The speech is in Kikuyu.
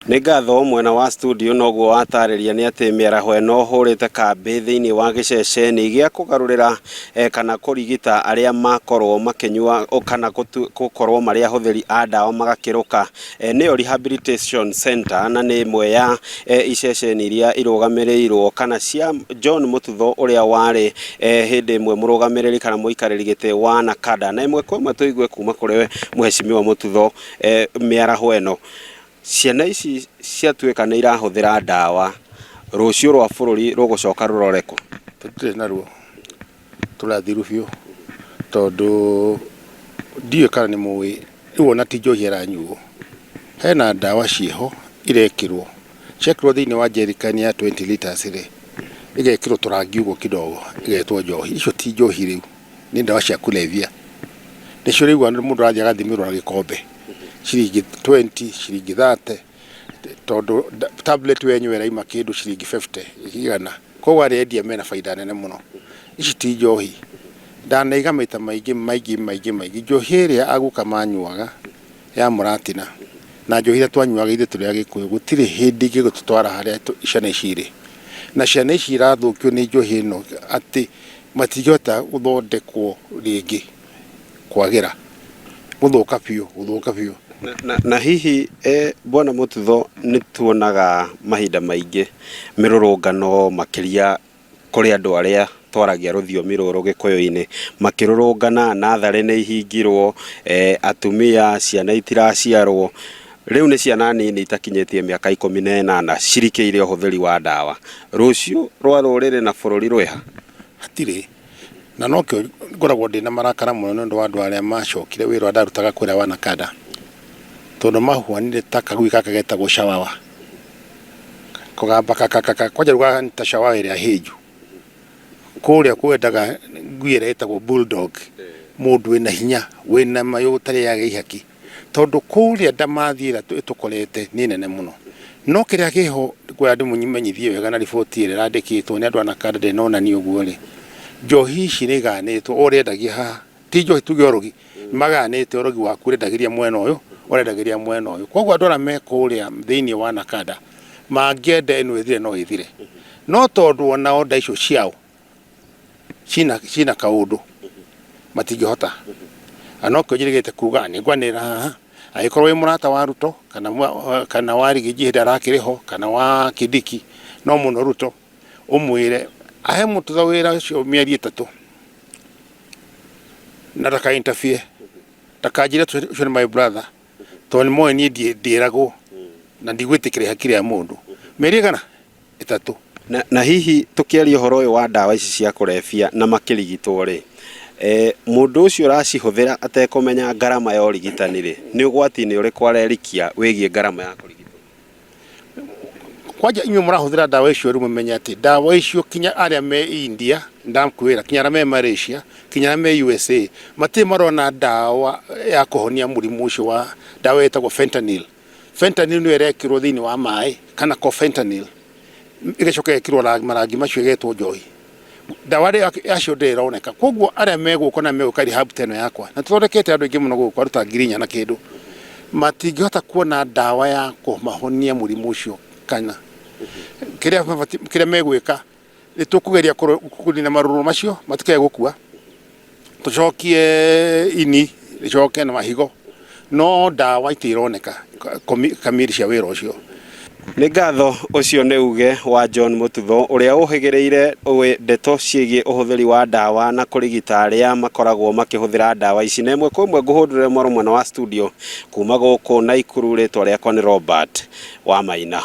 Nĩ ngatho mwena wa studio noguo watarĩria nĩ atĩ mĩaraho ĩno hũrĩte kambĩ thĩinĩ wa gĩceceni gĩa kũgarũrĩra kana kũrigita arĩa makorwo makĩnyua kana gũkorwo marĩ ahũthĩri a ndawa magakĩrũka nĩyo Rehabilitation Center na nĩ ĩmwe ya iceceni iria irũgamĩrĩirwo kana cia John Mũtutho ũrĩa warĩ hĩndĩ ĩmwe mũrũgamĩrĩri kana mũikarĩri gĩtĩ wa NACADA. Na ĩmwe kwa ĩmwe tũigue kuma kũrĩ we Mheshimiwa Mũtutho mĩaraho ĩno. Ciana ici ciatuĩka nĩ irahũthĩra ndawa, rũciũ rwa bũrũri rũgũcoka rũrore kũ? Tũtirĩ naruo, tũrathiru biũ tondũ ndiũĩ kana nĩ mũĩ, rĩu ona ti njohi ĩranyuo, hena ndawa ciĩho irekĩrwo, ciekĩrwo thĩinĩ wa njerikani ya 20 litres rĩ, ĩgekĩrwo tũrangi ũguo kidogo ĩgetwo njohi, icio ti njohi rĩu, nĩ ndawa cia kulevya, nĩcio ũraigua mũndũ arathiĩ agathimĩrwo na gĩkombe, ciringi 20, ciringi 30, tondũ tablet wenyua ĩraima kĩndũ ciringi 50, igana, koguo arĩa endia mena baida nene mũno. Ici ti njohi, ndanaiga maita maingĩ maingĩ maingĩ maingĩ, njohi ĩrĩa aguka manyuaga ya mũratina na njohi ĩrĩa twanyuaga ithuĩ tũrĩ agĩkũyũ gũtirĩ hĩndĩ ĩngĩgũtũtwara harĩa ciana ici irĩ. Na ciana ici irathũkio nĩ njohi ĩno atĩ matingĩhota gũthondekwo rĩngĩ kwagĩra, gũthũka biũ, gũthũka biũ. Na hihi Bwana Mũtutho nĩ tuonaga mahinda maingĩ mĩrũrũngano makĩria kũrĩ andũ arĩa twaragia rũthiomi rũrũ gĩkũyũ-inĩ makĩrũrũngana natharĩ nĩ ihingirwo, atumia ciana itiraciarwo, rĩu nĩ ciana nini itakinyĩtie mĩaka 18 cirikĩire ũhũthĩri wa ndawa. Rũciũ rwa rũrĩrĩ na bũrũri rwĩha? Hatirĩ. Na nokĩo ngoragwo ndĩna marakara mũno nĩ ũndũ wa andũ arĩa macokire wĩra ũrĩa ndarutaga kũrĩa Wanakanda, tondũ mahuanire ta kagui gaka getagwo cawawa. Kũgamba kakakaka kwanja rugaga nĩ ta cawawa ĩrĩa hĩnju. Kũrĩa kwendaga ngui ĩrĩa ĩtagwo bulldog, mũndũ wĩna hinya, wĩna mayũ ũtarĩaga ihaki. Tondũ kũrĩa ndamathi ĩrĩa ĩtũkorete nĩ nene mũno. No kĩrĩa kĩho ngwenda ndĩmũmenyithie wega na riboti ĩrĩa ĩrandĩkĩtwo nĩ andũ a NACADA ndĩnonania ũguo rĩ, njohi ici nĩ igayanĩtwo, o ũrĩendagia haha, ti njohi tuge ũrogi, magayanĩte ũrogi waku ũrendagĩria mwena ũyũ, ũrendagĩria mwena ũyũ. Koguo andũ arĩa me kũrĩa thĩinĩ wa NACADA mangĩenda ĩno ĩthire no ĩthire. No tondũ onao nda icio ciao ciina kaũndũ matingĩhota. Na nokĩo njĩrĩgĩte kuga nĩ ngwanĩrĩra haha, angĩkorwo wĩ mũrata wa Ruto kana wa Rigiji hĩndĩ arakĩrĩ ho kana wa Kindiki, no mũno Ruto, ũmwĩre ahe Mũtutho wĩra ũcio mĩeri 3 na ndaka interfere, ndakanjĩre ũcio nĩ my brother, tondũ nĩ moĩ niĩ ndiĩragwo na ndigwĩtĩkĩra ihaki rĩa mũndũ. Mĩeri ĩgana? 3. Na hihi tũkĩaria ũhoro ũyũ wa ndawa ici cia kũrebia na makĩrigitwo rĩ, mũndũ ũcio ũracihũthĩra atekũmenya ngarama ya ũrigitani rĩ, nĩ ũgwati-inĩ ũrĩkũ arerikia wĩgiĩ ngarama ya kũrigitwo? Kwanja inyuĩ mũrahũthĩra ndawa icio rĩu mũmenye atĩ ndawa icio kinya arĩa me India, ndakwĩra, kinya arĩa me Malaysia, kinya arĩa me USA, matirĩ marona ndawa ya kũhonia mũrimũ ũcio wa ndawa ĩtagwo fentanyl. Fentanyl nĩyo ĩrekĩrwo thĩinĩ wa maĩ kana cofentanyl ĩgacoka ĩgekĩrwo marangi macio ĩgetwo njohi. Ndawa yacio ndĩrĩ ĩroneka. Koguo arĩa me gũkũ na megũka rehab ta ĩno yakwa, na tũthondekete andũ aingĩ mũno gũkũ, andũ ta 4,000 na kĩndũ, matingĩhota kuona ndawa ya kũmahonia mũrimũ ũcio kana kĩrĩa megwĩka nĩ tũkũgeria kũnina marũrũ macio matikae gũkua, tũcokie ini rĩcoke na mahigo, no ndawa itirĩ ironeka kamiri cia wĩra ũcio. Nĩ ngatho ũcio nĩ uge wa John Mũtutho ũrĩa ũhĩgĩrĩire ndeto ciĩgiĩ ũhũthĩri wa ndawa na kũrigita arĩa makoragwo makĩhũthĩra ndawa ici. Na ĩmwe kwa ĩmwe ngũhũndũre mwaro mwena wa studio kuma gũkũ Naikuru, rĩtwa rĩakwa nĩ Robert Wamaina.